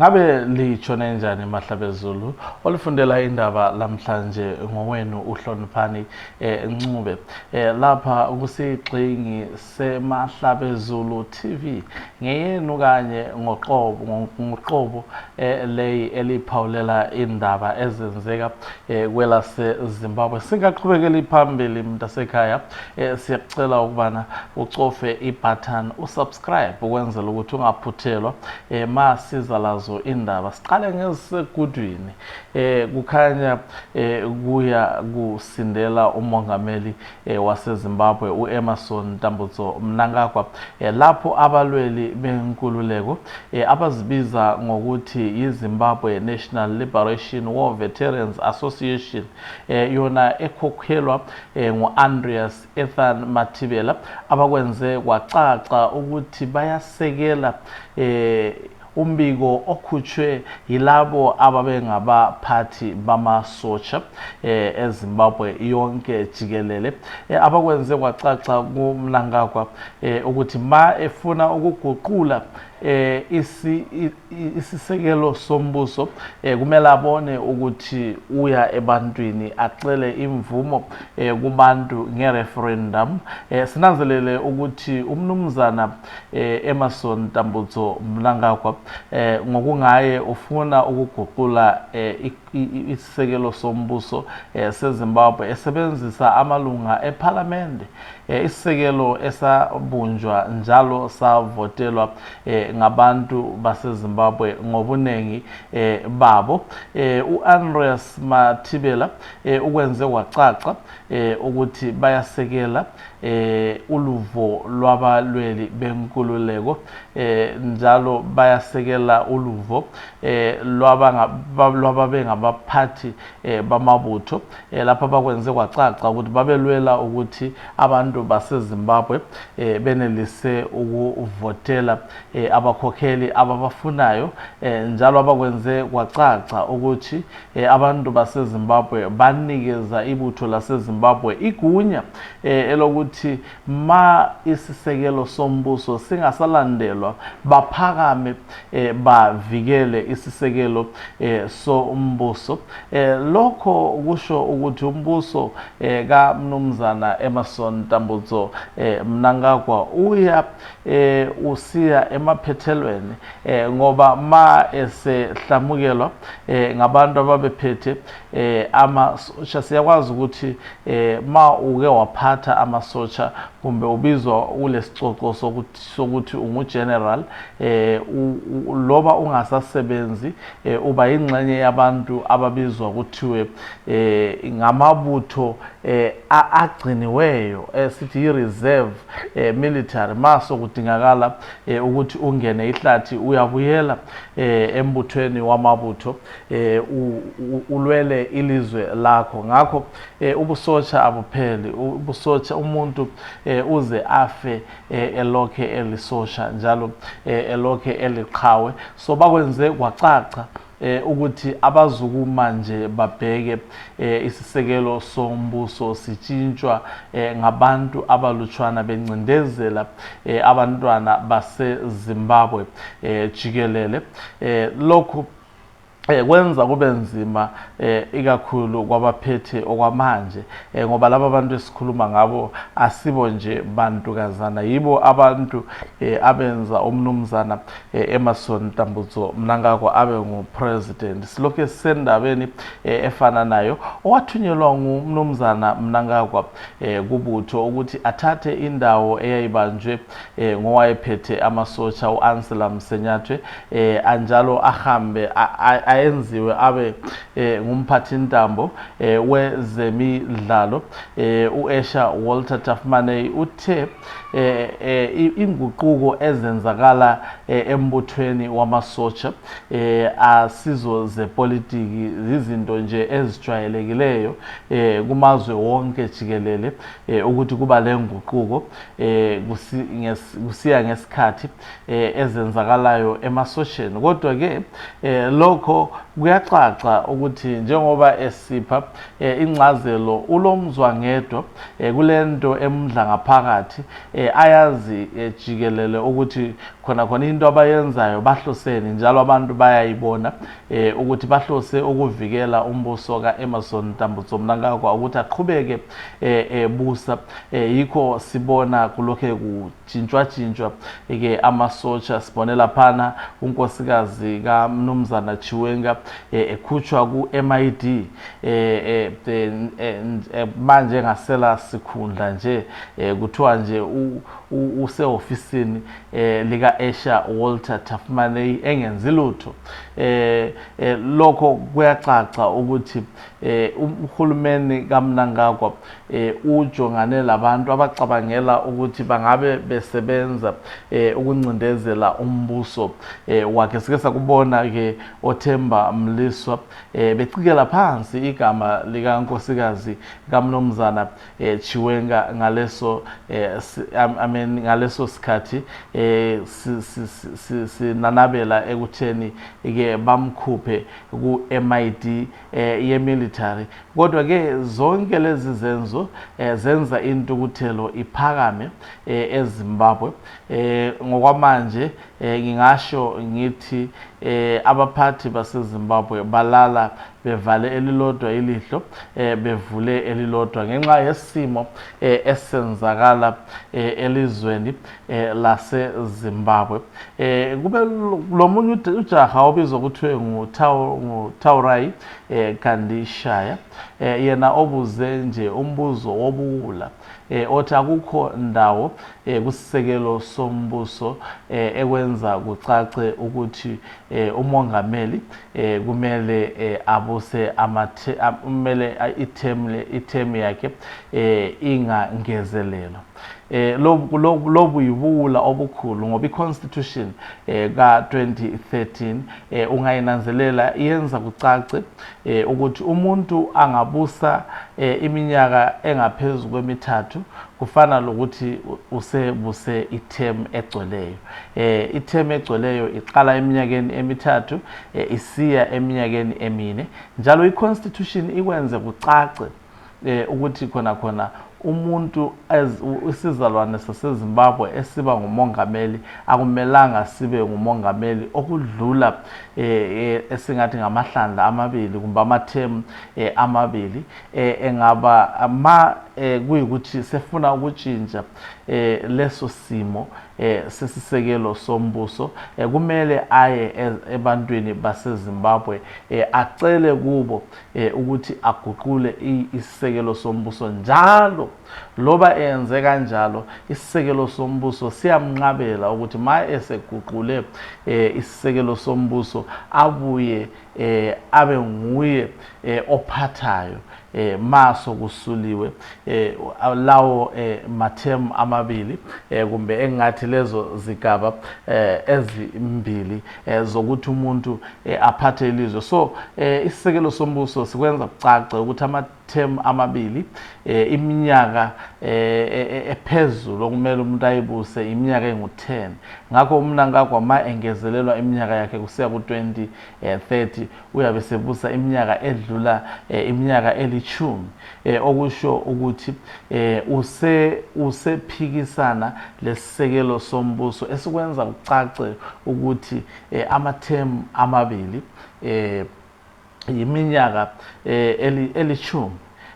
Ngabe litshone njani Mahlabezulu olifundela indaba lamhlanje ngowenu uHloniphani Ncube lapha kusigxingi seMahlabezulu TV ngeyenu kanye ngoqobo lei eliphawulela indaba ezenzeka kwelase Zimbabwe. Singaqhubekela phambili mntasekhaya siyacela ukubana ucofe ibutton usubscribe ukwenzela ukuthi ungaphuthelwa masiza lazo indaba. Siqale ngesegudwini kukhanya kuya kusindela umongameli waseZimbabwe uEmmerson Mnangagwa lapho abalweli benkululeko abazibiza ngokuthi yiZimbabwe National Liberation War Veterans Association yona ekhokhelwa nguAndreas Ethan Mathibela abakwenze kwacaca ukuthi bayasekela umbiko okhutshwe yilabo ababengabaphathi bamasotsha eZimbabwe yonke jikelele abakwenze kwacaca kuMnangagwa ukuthi ma efuna ukuguqula isisekelo sombuso kumele abone ukuthi uya ebantwini acele imvumo kubantu ngereferendum. Sinanzelele ukuthi umnumzana Emmerson Mnangagwa ngokungaye ufuna ukuguqula isisekelo sombuso seZimbabwe esebenzisa amalunga eParliament isisekelo esabunjwa njalo savotelwa ngabantu baseZimbabwe ngobunengi babo. uAndreas Mathibela ukwenze kwacaca ukuthi bayasekela uluvo lwabalweli benkululeko njalo bayasekela uluvo lwababengabaphathi bamabutho lapha bakwenze kwacaca ukuthi babelwela ukuthi abantu baseZimbabwe benelise ukuvotela abakhokheli ababafunayo njalo abakwenze kwacaca ukuthi abantu baseZimbabwe banikeza ibutho laseZimbabwe igunya elokuthi ma isisekelo sombuso singasalandelwa baphakame bavikele isisekelo sombuso. Lokho kusho ukuthi umbuso kaMnumzana Emmerson Mnangagwa usiya emaphethelweni ngoba ma esehlamukelwa ngabantu ababephethe amasotsha. Siyakwazi ukuthi ma uke waphatha amasotsha kumbe ubizwa kulesicoco sokuthi ungugeneral loba ungasasebenzi uba ingxenye yabantu ababizwa kuthiwe ngamabutho agciniweyo sithi yi-reserve military. Maso kudingakala ukuthi ungene ihlathi uyabuyela embuthweni wamabutho ulwele ilizwe lakho. Ngakho ubusotsha abupheli, ubusotsha umuntu uze afe elokhe elisosha njalo elokhe eliqhawe. So bakwenze kwacaca ukuthi abazukuma nje babheke isisekelo sombuso sitshintshwa ngabantu abalutshwana bencindezela abantwana baseZimbabwe jikelele. Lokhu kwenza kube nzima ikakhulu kwabaphethe okwamanje ngoba laba bantu esikhuluma ngabo asibo nje bantukazana, yibo abantu abenza umnumzana Emmerson Mnangagwa abe ngupresident. Silokhu sisendabeni efana nayo owathunyelwa ngumnumzana Mnangagwa kubutho ukuthi athathe indawo eyayibanjwe ngowayephethe amasotsha uAnsela Msenyathwe anjalo ahambe ayenziwe abe ngumphathintambo wezemidlalo. uEsha Walter Taffmaney uthe inguquko ezenzakala embuthweni wamasotsha asizo zepolitiki izinto nje ezijwayelekileyo kumazwe wonke jikelele ukuthi kuba lenguquko kusiya ngesikhathi ezenzakalayo emasotsheni. Kodwa ke lokho kuyacaca ukuthi njengoba esipha incazelo ulomzwangedwa kulento emdla ngaphakathi ayazi jikelele ukuthi khona into abayenzayo bahloseni njalo abantu bayayibona ukuthi bahlose ukuvikela umbuso kaEmmerson Mnangagwa ukuthi aqhubeke busa yikho sibona kulokhe kujintshwa ke amasotsha sibonela phana unkosikazi kaMnumzana Chiwenga ekhutshwa ku-MID manje ngasela sikhundla nje kuthiwa nje use-ofisini lika-Esha Walter Tafumanei engenzi lutho. Lokho kuyacaca ukuthi uhulumeni kaMnangagwa ujongane labantu abacabangela ukuthi bangabe besebenza ukuncindezela umbuso wakhe. Sike sakubona ke oThemba Mliswa becikela phansi igama likankosikazi kaMnumzana Chiwenga ngaleso sikhathi sinanabela ekutheni ke bamkhuphe ku-MID ye-military. Kodwa ke zonke lezi zenzo zenza intukuthelo iphakame eZimbabwe. Ngokwamanje ngingasho ngithi abaphathi baseZimbabwe balala bevale elilodwa ilihlo bevule elilodwa ngenxa yesimo esenzakala elizweni laseZimbabwe. Kube lo munye ujaha obizwa kuthiwe nguTaurai Kandishaya yena obuze nje umbuzo wobuwula othi akukho ndawo kusisekelo sombuso ekwenza kucace ukuthi umongameli kumele abuse kumele ithemu yakhe ingangezelelo. Lobu yibuwula obukhulu ngoba iConstitution ka-2013 ungayinanzelela yenza kucace ukuthi umuntu angabusa iminyaka engaphezulu kwemithathu kufana lokuthi usebuse ithemu egcweleyo. Ithemu egcweleyo iqala eminyakeni emithathu isiya eminyakeni emine. Njalo iConstitution ikwenze kucace ukuthi khona umuntu isizalwane saseZimbabwe esiba ngumongameli akumelanga sibe ngumongameli okudlula esingathi ngamahlandla amabili kumbe amathemu amabili. Engaba kuyikuthi sefuna ukutshintsha leso simo sesisekelo sombuso kumele aye ebantwini baseZimbabwe acele kubo ukuthi aguqule isisekelo sombuso njalo. Loba enze kanjalo isisekelo sombuso siyamnqabela ukuthi ma eseguqule isisekelo sombuso abuye abe nguye ophathayo maso kusuliwe lawo mathemu amabili kumbe engathi lezo zigaba ezimbili zokuthi umuntu aphathe ilizwe. So isisekelo sombuso sikwenza kucace ukuthi amathemu amabili iminyaka ephezulu okumele umuntu ayibuse iminyaka engu-10. Ngakho uMnangagwa ma engezelelwa iminyaka yakhe kusiya ku-2030 uyabe sebusa iminyaka edlula iminyaka elithumi, okusho ukuthi usephikisana lesisekelo sombuso esikwenza kucace ukuthi amathemu amabili yiminyaka elithumi.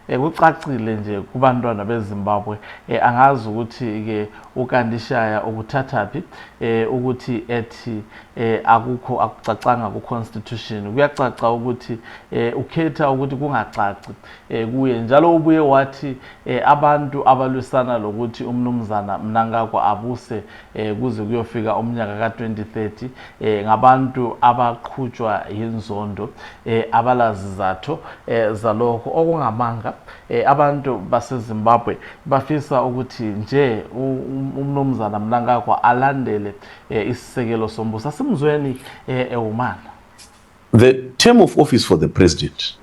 Kucacile nje kubantwana beZimbabwe. Angazi ukuthi ke uKandishaya ukuthathaphi ukuthi ethi akukho akucacanga kuConstitution. Kuyacaca ukuthi ukhetha ukuthi kungacaci kuye. Njalo ubuye wathi abantu abalwisana lokuthi uMnumzana Mnangagwa abuse kuze kuyofika umnyaka ka-2030 ngabantu abaqhutshwa yinzondo abalazizatho zalokho okungamanga. Abantu baseZimbabwe bafisa ukuthi nje uMnumzana Mnangagwa alandele isisekelo sombuso. Asimzweni ewumana. The term of office for the president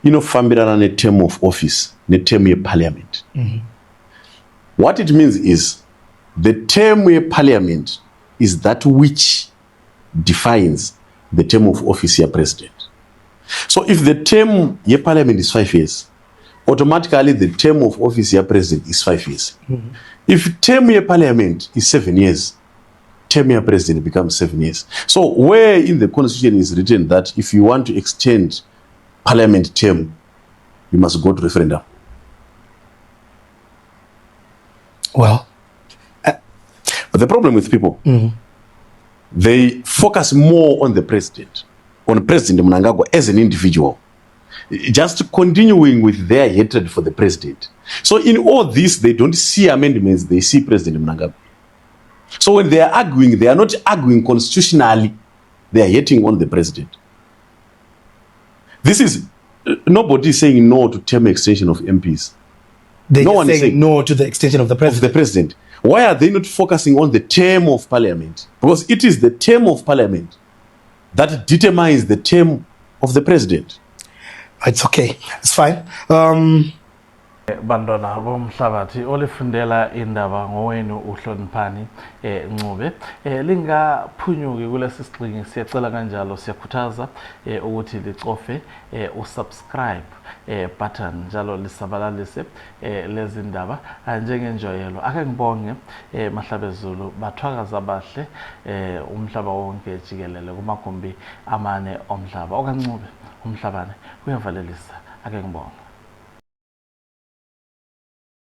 inofambirana ne-term of office ne-term ye-parliament. What it means is the term ye-parliament is that which defines the term of office ye-president. So if the term ye-parliament is 5 years, automatically the term of office year president is 5 years. If term year parliament is 7 years, term of president becomes 7 years. So where in the constitution is written that if you want to extend parliament term, you must go to referendum? Well, but the problem with people, they focus more on the president, on President Mnangagwa as an individual, just continuing with their hatred for the president. So in all this, they don't see amendments, they see President Mnangagwa. So when they are arguing, they are not arguing constitutionally, they are hating on the president. This is, nobody is saying no to term extension of MPs. They're saying no to the extension of the president. Why are they not focusing on the term of parliament? Because it is the term of parliament that determines the term of the president. It's okay. It's fine. Bandona bomhlabathi olifundela indaba ngowenu uhloniphani Ncube lingaphunyuki kulesi sigxingi siyacela kanjalo siyakhuthaza ukuthi licofe usubscribe button njalo lisabalalise lezi ndaba njengenjoyelo ake ngibonge Mahlabezulu bathwakaza abahle umhlaba wonke jikelele kumagumbi amane omhlaba okaNcube umhlabane uyavalelisa ake ngibonge